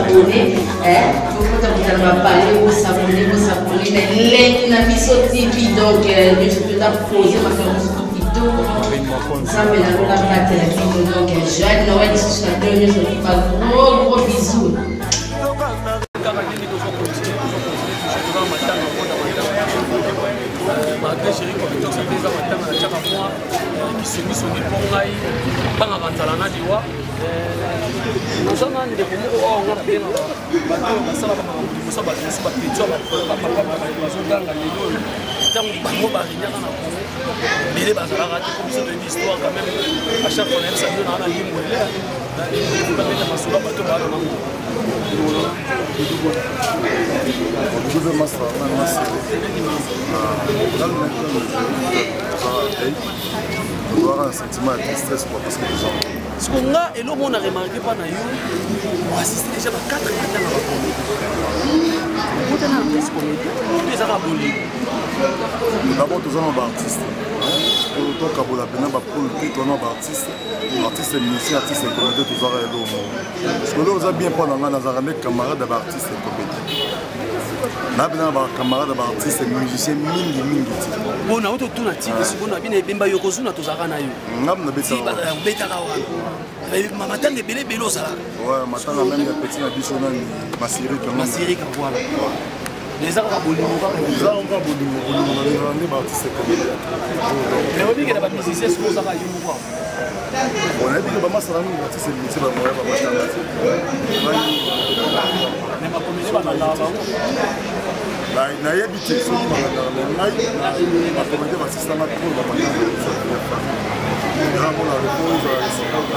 Bosabone, bokota kota na bapale, bosabone, bosabone na elengi na biso TV. Donc nyonso toza pose makambo mosusu kitoko. Nzambe na lola batela bino. Donc joyeux Noël lisusu na bino nyonso, ba gros gros bisous. Kaka ndenge tozokontinue, tozokontinue toujours, toza matanga mpo na matanga, malgré chéri compétence mpe eza matanga, na tiaka mwa kisongisongi mpo ngai bangaka nzala na liwa. Naza na ndeko moko oyo nga nabengaka bato oyo basala bamakambo liboso, bato mosusu bapetio bapapa bazoganga lelo oyo. Ntango bango baregnaka na Congo, mbele bazalaka te, po biso toyebi histoire quand même. À chaque fois nayebisa bino, naa na limwele, na limwele, babeta masolo ya bato baa na mango. Tozalaka na sentiment ya tristesse quoi, parce que toza Siko nga eloko moko na remarke mpa na yo, oassiste déjà ba 4 matanga bacomédie, okotana na presse comédie to ezaka bolingo? D'abord toza na baartiste, tokabola mpena bapole te, toza na baartiste, artiste musicien, artiste comédien, tozaka eloko moko. Parce que oza bien mpo na ngai, nazalaka nde camarade ya baartiste comédien, na mpena na bacamarade ya baartiste musicien mingi mingi ti. Bon, na ototuna tike sikoyo na bino ebemba yokozuna, tozalaka na yo. Ngam nabetaka. Obetaka wana matanga ebele ebele ozalaka. Matanga meme ya petit na biso nani, Masirika. Masirika, voilà. Eza kaka bolingo kaka. Eza kaka bolingo, bolingo nalingaka nde baartiste comédien. Mais obike na bamusicien, soki ozaka yo moko? Nayebi ke bamasala mingi baartiste musicien bamoya bamatanga te. Mais bacomédien balandaka bango. Nayebi te soki balandaka, mais ngai bacomédien basistanga trop bamatanga na biso ya famille. Eza mpona repos, ezala réciproque,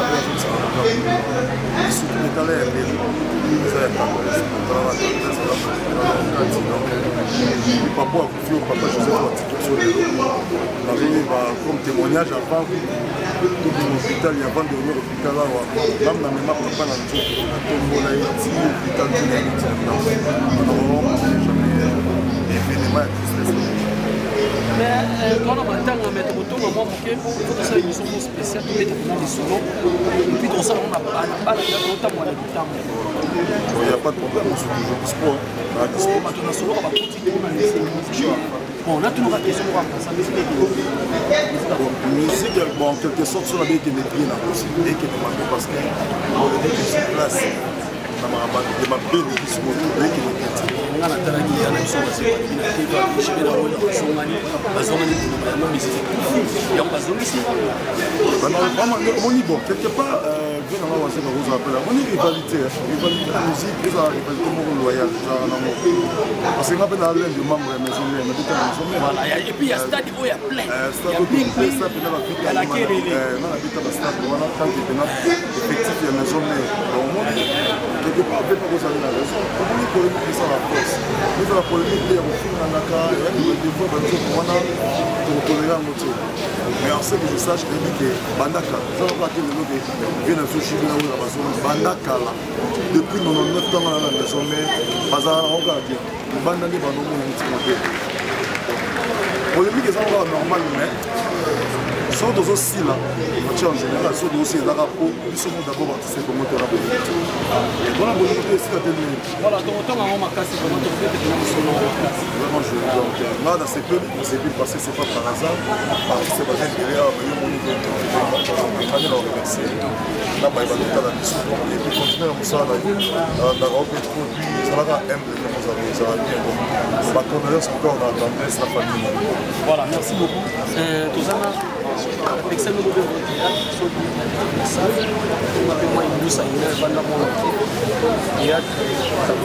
surtout etala ya lelo eza ya kati. Donc papa akufi, oyo papa Joseph atiki biso lelo, nazoyeba comme témoignage, avant tobima hôpital ya avant dernier hôpital awa, ngam na mema papa na nzoto, natombola ye ti hôpital, ti na ye ti na ndako. Jamais événement ya tristesse. Mais twana matanga, mais tokotonga mwa moke po tosala émission moko spéciale, tobeta mpena lisolo, et puis tosala ngo na balabala, totambola na bitambo. Il n'y a pas de problème, on est toujours dispo. Hein. Bato na soloka bakoti te na musique. Bon, natunoka question moko apasa musique. Bon, musique, bon, en quelque sorte, sur la bien ekende bien na kosi, ekende mabe, parce que olobi que sur place na makambo ya mabe eleki sikoyo, ekende bien te. Nga natalaki ya na biso bazebalobi na tv, jibe na oyo bazongani, bazongani koloba yango musique yango bazongisi. Omoni, bon, quelque part vie nanga wazeka kozala mpela omoni rivalité, rivalité na musique ezala rivalité moko loyale, ezalaka nango, parce que nga mpe na l'un de membre ya maison mère, nabeta na maison mère. Et puis ya stade oyo ya plein. Stade mpena bafita nga, nabeta bastade wana tant que mpena effectif ya maison mère. Donc omoni, quelque part mpe kozala na raison, omoni polémique esala force, ezala polémique te ya kofinganaka, ya des fois banzoko wana tokotolera yango te. Mais en ce que je sache, nayebi ke banda kala eza kaka te lelo ke vie na biso jibe na oyo bazongi, banda kala depuis 99 ntango na na maison mère, bazalaka nango kaka bien, libanda nde bandomona neti mabe. Polémique eza kaka normal, mais soki tozosila matie en général, soki tozosila ezaka po biso mo d'abord artiste Congo tona bolingo te, tona bolingo te, esika te nini. Voilà, tokotonga yango makasi vraiment, tokobete mpena mosolo yango makasi. Vraiment, je donc nga nasepeli, nasepeli parce que c'est pas par hasard artiste baza ebele awa, bayo moni ngani na remercier na baye bazotala biso. Donc et puis continue na mosala na yo, nalandaka yo mpe trop, puis ezalaka humble ndenge ozali, ezala bien. Donc bacondoléance encore na tendresse na famille. Voilà, merci beaucoup. Toza na excel moko mpe théâtre, soki na salle tonga mpe mwa imbusa ina evanda mwa moke théâtre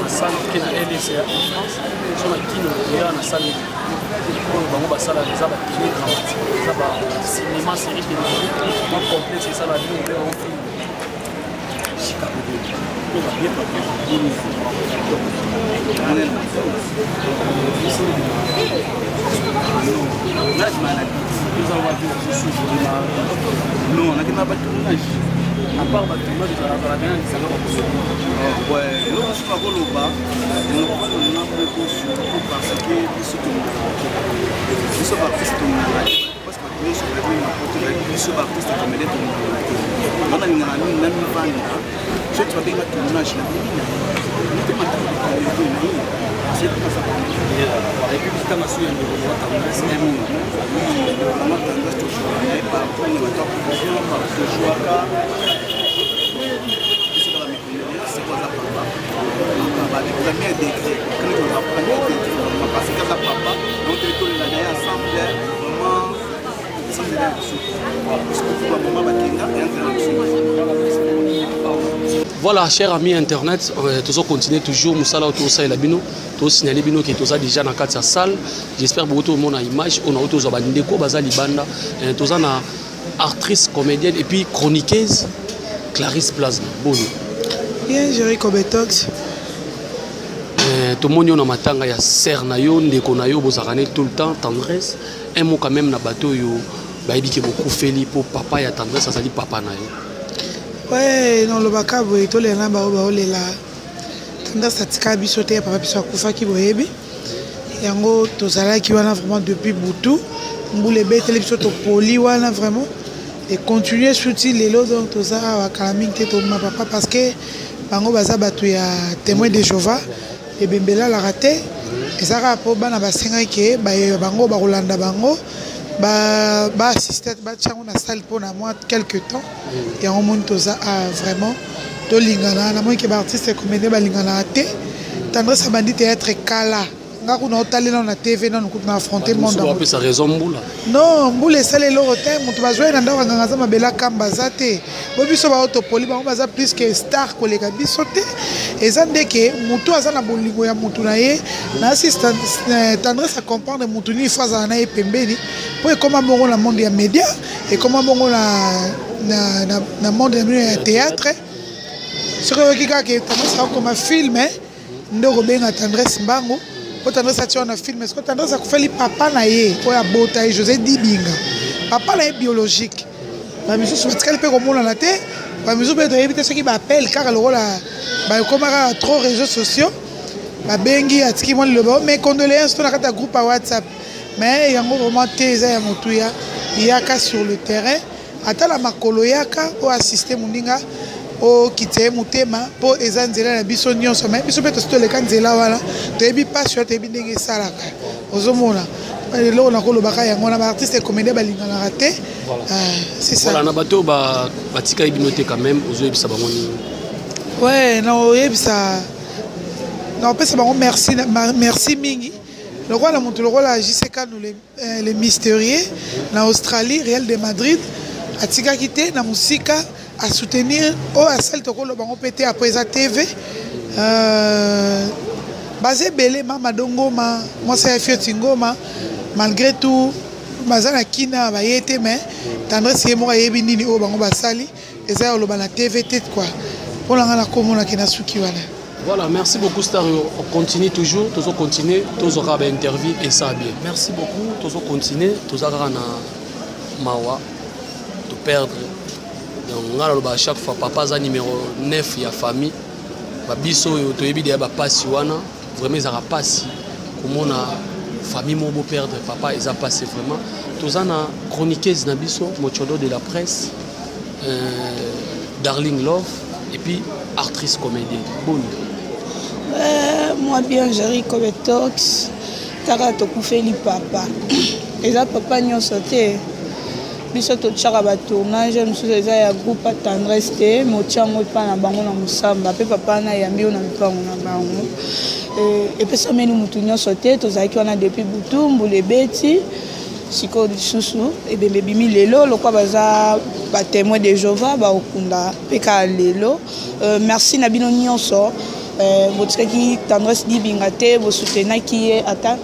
na salle ke na LSA en France, so na kino eya na salle oyo bango basalaka, eza batélé dramatique, eza bacinéma, série télévisée, mwa complexe esala bino mpe bango film Chicago oyo babien babien. Non, nakenda batournage. À part batournage, ozalaka na lisanga bakoso? Eloko mosusu nakoloba, na moko surtout parce que biso tolingaka te, biso baartiste tolingaka te, parce que bato nyonso bayebi na poto, bayebi biso baartiste comédien tolingaka te. Nga nalingaka mingi na mivandela, soki babenga tournage na bimi na ye. te matanga na ye Et puis bitanga so ya ndeko mwa tendresse mama tendresse tozwaka na ye partout na bato ya tozwaka biso kaka mikolo seko aza papa badi premier degré kani toza premier degré vraiment parce que aza papa donc tolela na ye ensemble vraiment eza nzela ya biso biso bamama bakenda eya nzela na biso. Voilà, chers amis internet, toujours continuer toujours mosala oyo tosalela bino, tosignaler bino ke toza déjà na kati ya salle. J'espère beaucoup tout le monde a image on a tozwa bandeko baza libanda. Toza na actrice comédienne et puis chroniqueuse Clarisse Plasma. Boni? Bien, Jerry Kobetox. Tomoni yo na matanga ya sœur na yo, ndeko na yo, bozalaka ne tout le temps Tendresse. Un mot quand même na bato oyo bayebi ke bokufeli mpo papa ya Tendresse azali papa na yo. Ouais, nalobaka boye, tolela na bao baolela. Tendresse atika biso te, ya papa biso akufaki, boyebi yango. Tozalaki wana vraiment depuis butu, mbula ebeteli biso, topoli wana vraiment econtinue suti lelo. Donc toza awa kala mingi te tobima papa, parce que bango baza bato ya Témoin de Jéhovah. Ebembe elalaka te, eza kaka mpo bana basengaki ke bayeba bango bakolanda bango, baassiste, batia yango na salle mpona mwa quelque temps. Yango moni toza vraiment tolingana. Namoni ke baartiste comédien balinganaka te. Tendresse abandi théâtre kala, nga kuna otali nano na TV, nano kutu na affronte monde. Apesa raison mbula. Non, mbula esali eloko te. Moto bazwa ye na ndako ya nganga, aza mabele akamba aza te. Bo biso bao topoli, bango baza plus que star koleka biso te. Eza ndeke motu aza na bolingo ya motu na ye na asi Tendresse acomprendre motu nini fo azala na ye pembeni, mpo ekóma bongo na monde ya média, ekóma bongo na monde na bino ya théâtre. Soki oyoki kaka Tendresse akokoma film, nde okobenga Tendresse mbango po Tendresse atia wana film. Soki Tendresse akufeli papa na ye oyo abota ye, José Dibinga, papa na ye biologique, bamisusu batikali mpe komonana te. Bamisusu mpe toyebi te soki baappel kaka lokola bakoma kaka trop réseaux sociaux, babengi, atiki mwa liloba "mes condoléances" to na kati ya groupe ya WhatsApp. Mais yango vraiment te, eza ya motuya. Yaka sur le terrain, ata na makolo, yaka oyo assiste moninga, okita ye motema, mpo eza nzela na biso nyonso. Mais biso mpe tosi toleka nzela wana, toyebi mpasi wana, toyebi ndenge esalaka. Ozomona eloko nakolobaka yango wana, baartiste comédien balinganaka te, c'est ça. Voilà, na bato batikali bino te, quand même ozoyebisa bango nini? Ouais, naoyebisa, naopesa bango merci, merci mingi. Lokola moto lokola JC Kanu le mystérieux na Australie, Real de Madrid, atikaki te na mosika asoutenir oyo asali. Tokoloba bango mpe te, après eza TV. Baza ebele, mama Dongoma, mwasi ya Fioti Ngoma, malgré tout baza na kina, baye te. Mais Tendresse ye moko ayebi nini oyo bango basali, eza ya koloba na TV te quoi. Mpo na ngai nakomonaki na suki wana. Voilà, merci beaucoup Star. On continue toujours, toujours continuer, toujours kaka interview et ça bien. Merci beaucoup, toujours continuer, toujours kaka na mawa de perdre. Donc nga naloba à chaque fois, papa aza numéro 9 ya famille. Ba biso oyo toyebi deya bapasi wana, vraiment ezalaka pasi komona famille moko boperdre papa, eza pasi vraiment. Toza na chroniqueuse na biso Mochodo de la presse, Darling Love, et puis actrice comédienne. Boni? Moi bien, Jerry Kobetox. Taka tokufeli papa, eza papa nyonso te. Biso totiaka batournage mosusu eza ya groupe Tendresse te, motia yango epa na bango na mosamba mpe papa wana ayambi yo na lopango na bango. Epesameli motu nyonso te. Tozalaki wana depuis butu, mbula ebeti. Sikoyo lisusu ebembe ebimi lelo, lokwa baza batémoin de Jéhovah, baokunda mpe kaka lelo. Merci na bino nyonso botikaki Tendresse Dibinga te, bosoutenaki ye. Ata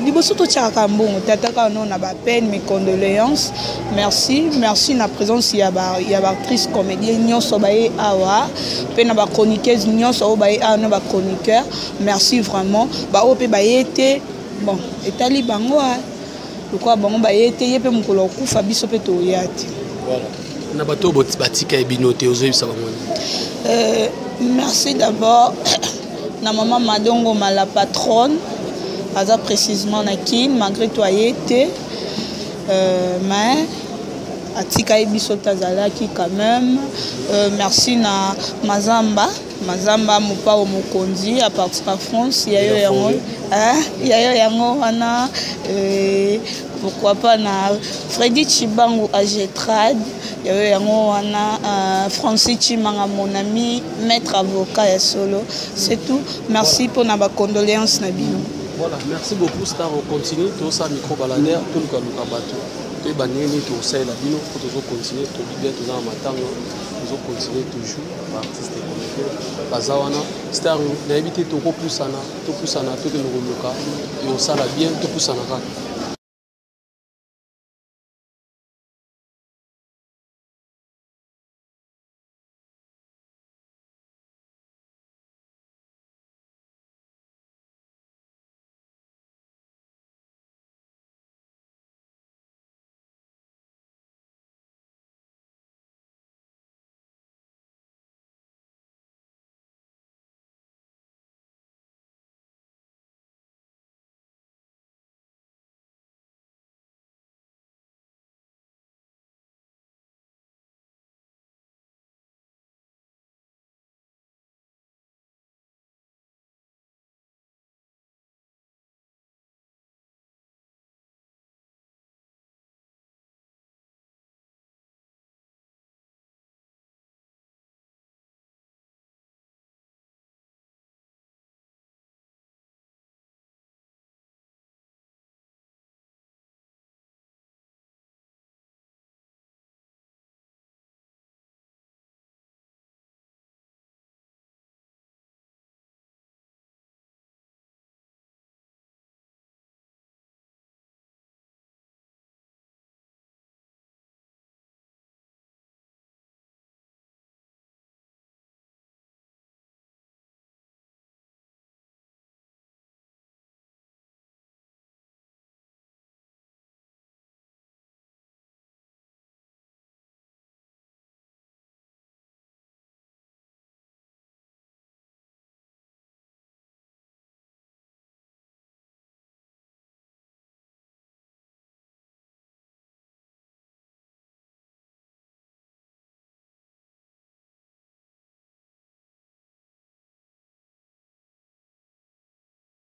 liboso totiaka mbongo te, ata kaka no na bapeine, mes condoléances. Merci, merci na présence ya baactrice comédien nyonso baye awa, mpe na bachroniqueuse nyonso oyo baye awa, na bachroniqueur. Merci vraiment. Baoyo mpe baye te, bon, etali bango. Lokola bango baye te, ye mpe mokolo akufa, biso mpe toya te. Na bato oyo batika ye bino te, ozoyebisa bango? Merci d'abord na mama Madongoma, la patronne, aza précisément na Kine, malgré to aye te, mais Atikaki biso te, azalaki quand même. Merci na Mazamba, Mazamba Mopao Mokonzi à partir ya France, yayo yango, yayo yango wana. Pourquoi pas na Freddy Chibangu Agetrad, yayo yango wana. Francis Chimanga, mon ami maître avocat ya solo. C'est tout, merci mpona bacondoléance na bino. Voilà, merci beaucoup star. On continue tosala micro baladeur, tolukaluka bato, toyeba ndenge nini tokosalela bino mpo tozocontinue. Tobi bien, toza na matanga, tozocontinue toujours. Baartiste comédien baza wana. Star, nayebi te, tokopusana, topusana, tokende koluka, ekosala bien, topusana kaka.